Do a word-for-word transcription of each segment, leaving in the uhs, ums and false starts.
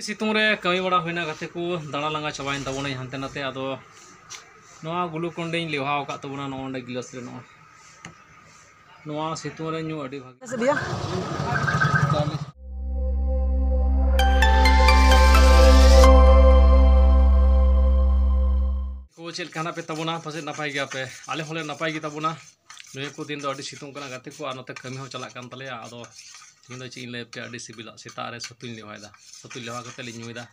ᱥᱤᱛᱩᱝ ᱨᱮ ᱠᱟᱹᱢᱤ ᱵᱟᱲᱟ ᱦᱩᱭᱱᱟ ᱜᱟᱛᱮ ᱠᱚ, ᱫᱟᱬᱟ ᱞᱟᱸᱜᱟ ᱪᱟᱵᱟᱭᱮᱱ ᱛᱟᱵᱚᱱᱟᱹᱧ ᱦᱟᱱᱛᱮ ᱱᱟᱛᱮ᱾ ᱟᱫᱚ ᱱᱚᱣᱟ ᱜᱞᱩᱠᱚᱱᱰᱤᱧ ᱞᱮᱣᱦᱟᱣ ᱟᱠᱟᱫ ᱛᱟᱵᱚᱱᱟ ᱱᱚᱜᱼᱚ ᱱᱚᱰᱮ ᱜᱤᱞᱟᱹᱥ ᱨᱮ᱾ ᱱᱚᱜᱼᱚᱭ ᱱᱚᱣᱟ ᱥᱤᱛᱩᱝ ᱨᱮ ᱧᱩ ᱟᱹᱰᱤ ᱵᱷᱟᱜᱮ᱾ ᱠᱚ ᱪᱮᱫ ᱞᱮᱠᱟ ᱦᱮᱱᱟᱜ ᱯᱮ ᱛᱟᱵᱚᱱᱟ? ᱯᱟᱥᱮᱡ ᱱᱟᱯᱟᱭ ᱜᱮᱭᱟᱯᱮ, ᱟᱞᱮ ᱦᱚᱸᱞᱮ ᱱᱟᱯᱟᱭ ᱜᱮ ᱛᱟᱵᱚᱱᱟ᱾ ᱱᱤᱭᱟᱹ ᱠᱚ ᱫᱤᱱ ᱫᱚ ᱟᱹᱰᱤ ᱥᱤᱛᱩᱝ ᱠᱟᱱᱟ ᱜᱟᱛᱮ ᱠᱚ, ᱟᱨ ᱱᱚᱛᱮ ᱠᱟᱹᱢᱤ ᱦᱚᱸ ᱪᱟᱞᱟᱜ ᱠᱟᱱ ᱛᱟᱞᱮᱭᱟ᱾ ᱟᱫᱚ ᱛᱮᱦᱮᱧ ᱫᱚ ᱪᱮᱫ ᱤᱧ ᱞᱟᱹᱭ ᱟᱯᱮᱭᱟ, ᱟᱹᱰᱤ ᱥᱤᱵᱤᱞᱟ᱾ ᱥᱮᱛᱟᱜ ᱨᱮ ᱪᱷᱟᱹᱛᱩᱧ ᱞᱮᱣᱦᱟᱭᱮᱫᱟ, ᱪᱷᱟᱹᱛᱩᱧ ᱞᱮᱣᱦᱟ ᱠᱟᱛᱮ ᱞᱤᱧ ᱧᱩᱭᱮᱫᱟ᱾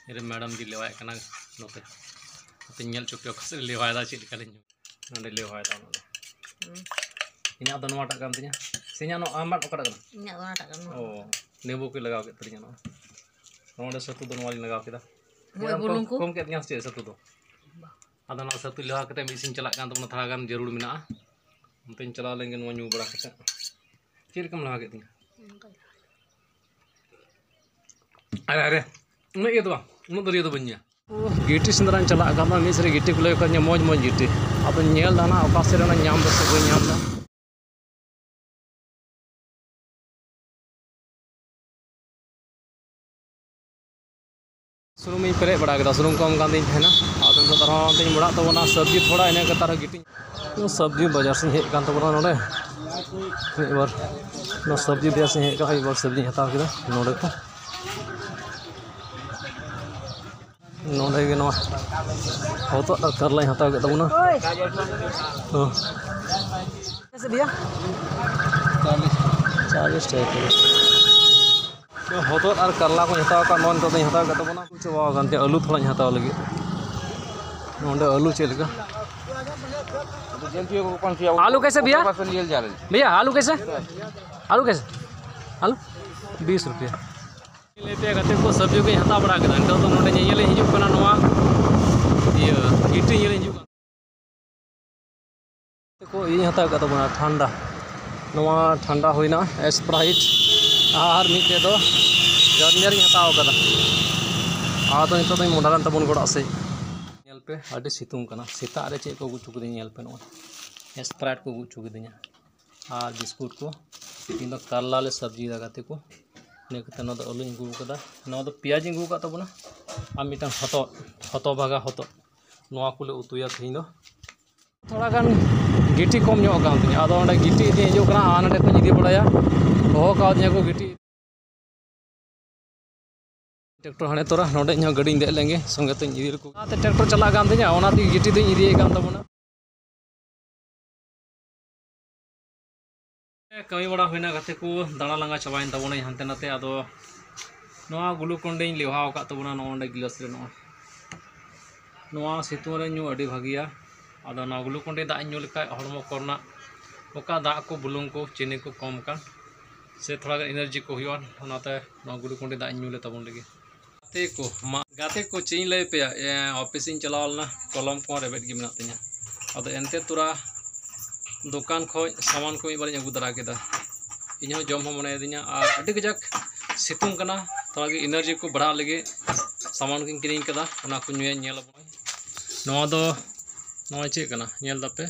ᱤᱧ ᱨᱮᱱ ᱢᱮᱰᱟᱢ ᱡᱤ ᱞᱮᱣᱦᱟᱭᱮᱫ ᱠᱟᱱᱟ ᱱᱚᱛᱮ, ᱱᱚᱛᱮᱧ ᱧᱮᱞ ᱦᱚᱪᱚ ᱯᱮᱭᱟ ᱚᱠᱟ ᱥᱮᱫ ᱨᱮ ᱞᱮᱣᱦᱟᱭᱮᱫᱟ, ᱪᱮᱫ ᱞᱮᱠᱟ ᱞᱤᱧ ᱧᱩᱭᱟ᱾ ᱱᱚᱸᱰᱮ ᱞᱮᱣᱦᱟᱭᱮᱫᱟ ᱚᱱᱟ ᱫᱚ᱾ ᱦᱩᱸ᱾ ᱤᱧᱟᱹᱜ ᱫᱚ ᱱᱚᱣᱟᱴᱟᱜ ᱠᱟᱱ ᱛᱤᱧᱟ, ᱥᱮ ᱤᱧᱟᱹᱜ ᱱᱚᱣᱟ ᱟᱢᱟᱜ ᱚᱠᱟᱴᱟᱜ ᱠᱟᱱᱟ? ᱤᱧᱟᱹᱜ ᱫᱚ ᱚᱱᱟᱴᱟᱜ ᱠᱟᱱᱟ᱾ ᱚ, ᱱᱮᱵᱩ ᱠᱚ ᱞᱟᱜᱟᱣ ᱠᱮᱫ ᱛᱟᱹᱞᱤᱧᱟ ᱱᱚᱣᱟ᱾ ᱱᱚᱰᱮ ᱥᱟᱹᱛᱩ ᱫᱚ ᱱᱚᱣᱟ ᱞᱤᱧ ᱞᱟᱜᱟᱣ ᱠᱮᱫᱟ᱾ ᱦᱳᱭ, ᱪᱮᱫ ᱮᱢ ᱵᱩᱞᱩᱝ ᱠᱚᱢ, ᱠᱚ᱾ ᱠᱚᱢ ᱠᱮᱫ ᱛᱤᱧᱟ ᱥᱮ ᱪᱮᱫ ᱥᱟᱹᱛᱩ ᱫᱚ? ᱟᱫᱚ ᱱᱚᱣᱟ ᱥᱟᱹᱛᱩ ᱞᱮᱣᱦᱟ ᱠᱟᱛᱮ ᱢᱤᱫ ᱥᱮᱫ ᱤᱧ ᱪᱟᱞᱟᱜ ᱠᱟᱱ ᱛᱟᱵᱚᱱᱟ, ᱛᱷᱚᱲᱟ ᱜᱟᱱ ᱡᱟᱹᱨᱩᱲ ᱢᱮᱱᱟᱜᱼᱟ᱾ ᱚᱱᱛᱮᱧ ᱪᱟᱞᱟᱣ ᱞᱮᱱ ᱜᱮ ᱱᱚᱣᱟ ᱧᱩ ᱵᱟᱲᱟ ᱠᱟᱛᱮ᱾ ᱪᱮᱫ ᱞᱮᱠᱟᱢ ᱞᱮᱣᱦᱟ ᱠᱮᱫ ᱛᱤᱧᱟ? ᱚᱱᱠᱟ ᱜᱮ᱾ ᱟᱨᱮ, ᱟᱨᱮ, ᱩᱱᱟᱹᱜ ᱤᱭᱟᱹ ᱫᱚ ᱵᱟᱝ, ᱩᱱᱟᱹᱜ ᱫᱟᱹᱨᱭᱟᱹ ᱫᱚ ᱵᱟᱹᱧ ᱧᱩᱭᱟ᱾ ᱜᱤᱴᱤ ᱥᱮᱸᱫᱽᱨᱟᱧ ᱪᱟᱞᱟᱜ ᱠᱟᱱ ᱛᱟᱦᱮᱱᱟ, ᱢᱤᱫ ᱥᱮᱫ ᱨᱮ ᱜᱤᱴᱤ ᱠᱚ ᱞᱟᱹᱭ ᱠᱟᱫᱤᱧᱟ, ᱢᱚᱡᱽ ᱢᱚᱡᱽ ᱜᱤᱴᱤ᱾ ᱟᱫᱚᱧ ᱧᱮᱞ ᱮᱫᱟ ᱱᱟᱜ ᱚᱠᱟ ᱥᱮᱫ ᱨᱮ ᱚᱱᱟ ᱧᱟᱢ ᱫᱟ ᱥᱮ ᱵᱟᱹᱧ ᱧᱟᱢ ᱫᱟ᱾ ᱥᱩᱱᱩᱢᱤᱧ ᱯᱮᱨᱮᱡ ᱵᱟᱲᱟ ᱠᱮᱫᱟ, ᱥᱩᱱᱩᱢ ᱠᱚ ᱮᱢ ᱠᱟᱱ ᱛᱤᱧ ᱛᱟᱦᱮᱱᱟ᱾ ᱟᱫᱚ ᱱᱤᱛᱚᱜ ᱫᱚ ᱟᱨᱦᱚᱸ ᱚᱱᱛᱮᱧ ᱢᱚᱲᱟᱜ ᱛᱟᱵᱚᱱᱟ, ᱥᱚᱵᱽᱡᱤ ᱛᱷᱚᱲᱟ ᱤᱱᱟᱹ ᱠᱟᱛᱮ ᱟᱨᱦᱚᱸ ᱜᱤᱴᱤᱧ᱾ ᱥᱚᱵᱽᱡᱤ ᱵᱟᱡᱟᱨ ᱥᱮᱫ ᱤᱧ ᱦᱮᱡ ᱟᱠᱟᱱ ᱛᱟᱵᱚᱱᱟ ᱱᱚᱰᱮ᱾ ᱢᱤᱫ ᱵᱟᱨ ᱱᱚᱣᱟ ᱥᱚᱵᱽᱡᱤ ᱵᱟᱡᱟᱨ ᱥᱮᱫ ᱤᱧ ᱦᱮᱡ ᱟᱠᱟᱱᱟ, ᱢᱤᱫ ᱵᱟᱨ ᱥᱚᱵᱽᱡᱤᱧ ᱦᱟᱛᱟᱣ ᱠᱮᱫᱟ ᱱᱚᱰᱮ ᱠᱷᱚᱱ᱾ ᱱᱚᱰᱮ ᱜᱮ ᱱᱚᱣᱟ ᱦᱚᱛᱚᱫ ᱟᱨ ᱠᱟᱨᱞᱟᱧ ᱦᱟᱛᱟᱣ ᱠᱮᱫ ᱛᱟᱵᱚᱱᱟ᱾ ᱦᱚᱸ᱾ ᱠᱮᱥᱮ ᱵᱷᱤᱭᱟ? ᱪᱟᱞᱤᱥ ᱴᱟᱠᱟ ᱠᱤᱞᱳ᱾ ᱦᱚᱛᱚᱫ ᱟᱨ ᱠᱟᱨᱞᱟ ᱠᱚᱧ ᱦᱟᱛᱟᱣ ᱠᱟᱜ, ᱱᱚᱣᱟ ᱱᱤᱛᱚᱜ ᱫᱚᱧ ᱦᱟᱛᱟᱣ ᱠᱮᱫ ᱛᱟᱵᱚᱱᱟ᱾ ᱪᱟᱵᱟᱣ ᱟᱠᱟᱱ ᱛᱤᱧᱟ, ᱟᱹᱞᱩ ᱛᱷᱚᱲᱟᱧ ᱦᱟᱛᱟᱣ ᱞᱟᱹᱜᱤᱫ᱾ ᱱᱚᱰᱮ ᱟᱹᱞᱩ ᱪᱮᱫ ᱞᱮᱠᱟ? आलू कैसे भैया? भैया, आलू कैसे? आलू कैसे? आलू? बीस रुपया। ᱞᱟᱹᱭ ᱯᱮ ᱜᱟᱛᱮ ᱠᱚ, ᱥᱚᱵᱽᱡᱤ ᱠᱚᱧ ᱦᱟᱛᱟᱣ ᱵᱟᱲᱟ ᱠᱮᱫᱟ᱾ ᱱᱤᱛᱚᱜ ᱫᱚ ᱱᱚᱰᱮ ᱧᱮᱧᱮᱞ ᱤᱧ ᱦᱤᱡᱩᱜ ᱠᱟᱱᱟ, ᱱᱚᱣᱟ ᱤᱭᱟᱹ ᱜᱤᱴᱤ ᱧᱮᱞ ᱤᱧ ᱦᱤᱡᱩᱜ ᱠᱟᱱᱟ᱾ ᱜᱟᱛᱮ ᱠᱚ, ᱤᱧ ᱦᱟᱛᱟᱣ ᱠᱮᱫ ᱛᱟᱵᱚᱱᱟ ᱴᱷᱟᱱᱰᱟ᱾ ᱱᱚᱣᱟ ᱴᱷᱟᱱᱰᱟ ᱦᱩᱭᱱᱟ, ᱥᱯᱨᱟᱭᱤᱴ, ᱟᱨ ᱢᱤᱫᱴᱮᱡ ᱫᱚ ᱡᱟᱨᱱᱤᱭᱟᱨᱤᱧ ᱦᱟᱛᱟᱣ ᱠᱟᱫᱟ᱾ ᱟᱫᱚ ᱱᱤᱛᱚᱜ ᱫᱚᱧ ᱢᱚᱰᱟ ᱞᱮᱱ ᱛᱟᱵᱚᱱ ᱜᱚᱲᱟᱜ ᱥᱮᱫ᱾ ᱧᱮᱞ ᱯᱮ, ᱟᱹᱰᱤ ᱥᱤᱛᱩᱝ ᱠᱟᱱᱟ᱾ ᱥᱮᱛᱟᱜ ᱨᱮ ᱪᱮᱫ ᱠᱚ ᱟᱹᱜᱩ ᱦᱚᱪᱚ ᱠᱤᱫᱤᱧ, ᱧᱮᱞ ᱯᱮ, ᱱᱚᱜᱼᱚᱭ ᱥᱯᱨᱟᱭᱤᱴ ᱠᱚ ᱟᱹᱜᱩ ᱦᱚᱪᱚ ᱠᱤᱫᱤᱧᱟ᱾ ᱟᱨ ᱵᱤᱥᱠᱩᱴ ᱠᱚ᱾ ᱛᱤᱦᱤᱧ ᱫᱚ ᱠᱟᱨᱞᱟ ᱞᱮ ᱥᱚᱵᱽᱡᱤᱭᱮᱫᱟ ᱜᱟᱛᱮ ᱠᱚ᱾ ᱤᱱᱟᱹ ᱠᱟᱛᱮ ᱱᱚᱣᱟ ᱫᱚ ᱟᱹᱞᱩᱧ ᱟᱹᱜᱩ ᱟᱠᱟᱫᱟ, ᱱᱚᱣᱟ ᱫᱚ ᱯᱮᱸᱭᱟᱡᱽ ᱤᱧ ᱟᱹᱜᱩ ᱟᱠᱟᱫ ᱛᱟᱵᱚᱱᱟ, ᱟᱨ ᱢᱤᱫᱴᱟᱝ ᱦᱚᱛᱚᱫ, ᱦᱚᱛᱚ ᱵᱷᱟᱜᱟ ᱦᱚᱛᱚᱫ, ᱱᱚᱣᱟ ᱠᱚᱞᱮ ᱩᱛᱩᱭᱟ ᱛᱮᱦᱮᱧ ᱫᱚ᱾ ᱛᱷᱚᱲᱟ ᱜᱟᱱ ᱜᱤᱴᱤ ᱠᱚᱢ ᱧᱚᱜ ᱟᱠᱟᱱ ᱛᱤᱧᱟᱹ, ᱟᱫᱚ ᱚᱸᱰᱮ ᱜᱤᱴᱤ ᱤᱫᱤ ᱦᱤᱡᱩᱜ ᱠᱟᱱᱟ, ᱟᱨ ᱱᱚᱰᱮ ᱠᱷᱚᱱ ᱤᱫᱤ ᱵᱟᱲᱟᱭᱟ, ᱦᱚᱦᱚ ᱠᱟᱣᱫᱤᱧᱟ ᱠᱚ ᱜᱤᱴᱤ᱾ ᱴᱨᱟᱠᱴᱚᱨ ᱦᱟᱱᱮ ᱛᱚᱨᱟ, ᱱᱚᱰᱮ ᱤᱧ ᱦᱚᱸ ᱜᱟᱹᱰᱤᱧ ᱫᱮᱡ ᱞᱮᱱᱜᱮ, ᱥᱚᱸᱜᱮ ᱛᱮᱧ ᱤᱫᱤ ᱞᱮᱠᱚ᱾ ᱚᱱᱟᱛᱮ ᱴᱨᱟᱠᱴᱚᱨ ᱪᱟᱞᱟᱜ ᱠᱟᱱ ᱛᱤᱧᱟᱹ, ᱚᱱᱟᱛᱮ ᱜᱤᱴᱤ ᱫᱚᱧ ᱤᱫᱤᱭᱮᱫ ᱠᱟᱱ ᱛᱟᱵᱚᱱᱟ᱾ ᱠᱟᱹᱢᱤ ᱵᱟᱲᱟ ᱦᱩᱭᱱᱟ ᱜᱟᱛᱮ ᱠᱚ, ᱫᱟᱬᱟ ᱞᱟᱸᱜᱟ ᱪᱟᱵᱟᱭᱮᱱ ᱛᱟᱵᱚᱱᱟᱹᱧ ᱦᱟᱱᱛᱮ ᱱᱟᱛᱮ᱾ ᱟᱫᱚ ᱱᱚᱣᱟ ᱜᱞᱩᱠᱚᱱᱰᱤᱧ ᱞᱮᱣᱦᱟ ᱟᱠᱟᱫ ᱛᱟᱵᱚᱱᱟ ᱱᱚᱜᱼᱚ ᱱᱚᱰᱮ ᱜᱤᱞᱟᱹᱥ ᱨᱮ᱾ ᱱᱚᱜᱼᱚᱭ ᱱᱚᱣᱟ ᱥᱤᱛᱩᱝ ᱨᱮ ᱧᱩ ᱟᱹᱰᱤ ᱵᱷᱟᱹᱜᱤᱭᱟ᱾ ᱟᱫᱚ ᱱᱚᱣᱟ ᱜᱞᱩᱠᱚᱱᱰᱤ ᱫᱟᱜ ᱤᱧ ᱧᱩ ᱞᱮᱠᱷᱟᱡ ᱦᱚᱲᱢᱚ ᱠᱚᱨᱮᱱᱟᱜ ᱚᱠᱟ ᱫᱟᱜ ᱠᱚ, ᱵᱩᱞᱩᱝ ᱠᱚ, ᱪᱤᱱᱤ ᱠᱚ ᱠᱚᱢ ᱟᱠᱟᱱ, ᱥᱮ ᱛᱷᱚᱲᱟ ᱜᱟᱱ ᱮᱱᱟᱨᱡᱤ ᱠᱚ ᱦᱩᱭᱩᱜᱼᱟ, ᱚᱱᱟᱛᱮ ᱱᱚᱣᱟ ᱜᱞᱩᱠᱚᱱᱰᱤ ᱫᱟᱜ ᱤᱧ ᱧᱩ ᱞᱮ ᱛᱟᱵᱚᱱ ᱞᱟᱹᱜᱤᱫ᱾ ᱜᱟᱛᱮ ᱠᱚ, ᱢᱟ, ᱜᱟᱛᱮ ᱠᱚ, ᱪᱮᱫ ᱤᱧ ᱞᱟᱹᱭ ᱟᱯᱮᱭᱟ, ᱮ, ᱚᱯᱷᱤᱥ ᱤᱧ ᱪᱟᱞᱟᱣ ᱞᱮᱱᱟ, ᱠᱚᱞᱚᱢ ᱠᱚᱦᱚᱸ ᱨᱮᱵᱮᱫ ᱜᱮ ᱢᱮᱱᱟᱜ ᱛᱤᱧᱟ᱾ ᱟᱫᱚ ᱮᱱᱛᱮ ᱛᱚᱨᱟ ᱫᱚᱠᱟᱱ ᱠᱷᱚᱡ ᱥᱟᱢᱟᱱ ᱠᱚ ᱢᱤᱫ ᱵᱟᱨᱤᱧ ᱟᱹᱜᱩ ᱫᱟᱨᱟ ᱠᱮᱫᱟ᱾ ᱤᱧ ᱦᱚᱸ ᱡᱚᱢ ᱦᱚᱸ ᱢᱚᱱᱮᱭᱮᱫᱤᱧᱟ, ᱟᱨ ᱟᱹᱰᱤ ᱠᱟᱡᱟᱠ ᱥᱤᱛᱩᱝ ᱠᱟᱱᱟ, ᱛᱷᱚᱲᱟ ᱜᱮ ᱮᱱᱟᱨᱡᱤ ᱠᱚ ᱵᱟᱲᱦᱟᱜ ᱞᱟᱹᱜᱤᱫ ᱥᱟᱢᱟᱱ ᱠᱚᱧ ᱠᱤᱨᱤᱧ ᱠᱟᱫᱟ, ᱚᱱᱟ ᱠᱚ ᱧᱩᱭᱟ, ᱧᱮᱞ ᱟᱵᱚᱱ᱾ ᱱᱚᱣᱟ ᱫᱚ, ᱱᱚᱣᱟ ᱪᱮᱫ ᱠᱟᱱᱟ ᱧᱮᱞ ᱫᱟᱯᱮ?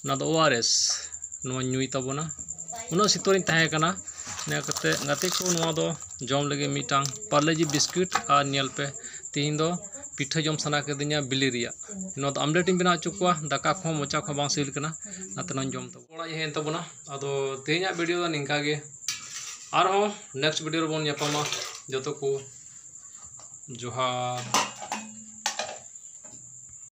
ᱱᱚᱣᱟ ᱫᱚ ᱳ ᱟᱨ ᱮᱥ, ᱱᱚᱣᱟ ᱧᱩᱭ ᱛᱟᱵᱚᱱᱟ᱾ ᱩᱱᱟᱹᱜ ᱥᱤᱛᱩᱝ ᱨᱤᱧ ᱛᱟᱦᱮᱸ ᱠᱟᱱᱟ᱾ ᱤᱱᱟᱹ ᱠᱟᱛᱮ ᱜᱟᱛᱮ ᱠᱚ, ᱱᱚᱣᱟ ᱫᱚ ᱡᱚᱢ ᱞᱟᱹᱜᱤᱫ ᱢᱤᱫᱴᱟᱝ ᱯᱟᱨᱞᱮᱡᱤ ᱵᱤᱥᱠᱩᱴ, ᱟᱨ ᱧᱮᱞ ᱯᱮ, ᱛᱤᱦᱤᱧ ᱫᱚ ᱯᱤᱴᱷᱟᱹ ᱡᱚᱢ ᱥᱟᱱᱟ ᱠᱤᱫᱤᱧᱟ ᱵᱤᱞᱤ ᱨᱮᱭᱟᱜ᱾ ᱱᱚᱣᱟ ᱫᱚ ᱟᱢᱞᱮᱴ ᱤᱧ ᱵᱮᱱᱟᱣ ᱦᱚᱪᱚ ᱠᱚᱣᱟ, ᱫᱟᱠᱟ ᱠᱚᱦᱚᱸ ᱢᱚᱪᱟ ᱠᱚᱦᱚᱸ ᱵᱟᱝ ᱥᱤᱵᱤᱞ ᱠᱟᱱᱟ, ᱚᱱᱟᱛᱮ ᱱᱚᱣᱟᱧ ᱡᱚᱢ ᱛᱟᱵᱚᱱᱟ᱾ ᱚᱲᱟᱜ ᱤᱧ ᱦᱮᱡ ᱮᱱ ᱛᱟᱵᱚᱱᱟ᱾ ᱟᱫᱚ ᱛᱮᱦᱮᱧᱟᱜ ᱵᱷᱤᱰᱤᱭᱳ ᱫᱚ ᱱᱤᱝᱠᱟ ᱜᱮ, ᱟᱨᱦᱚᱸ ᱱᱮᱠᱥᱴ ᱵᱷᱤᱰᱤᱭᱳ ᱨᱮᱵᱚᱱ ᱧᱟᱯᱟᱢᱟ᱾ ᱡᱚᱛᱚ ᱠᱚ ᱡᱚᱦᱟᱨ᱾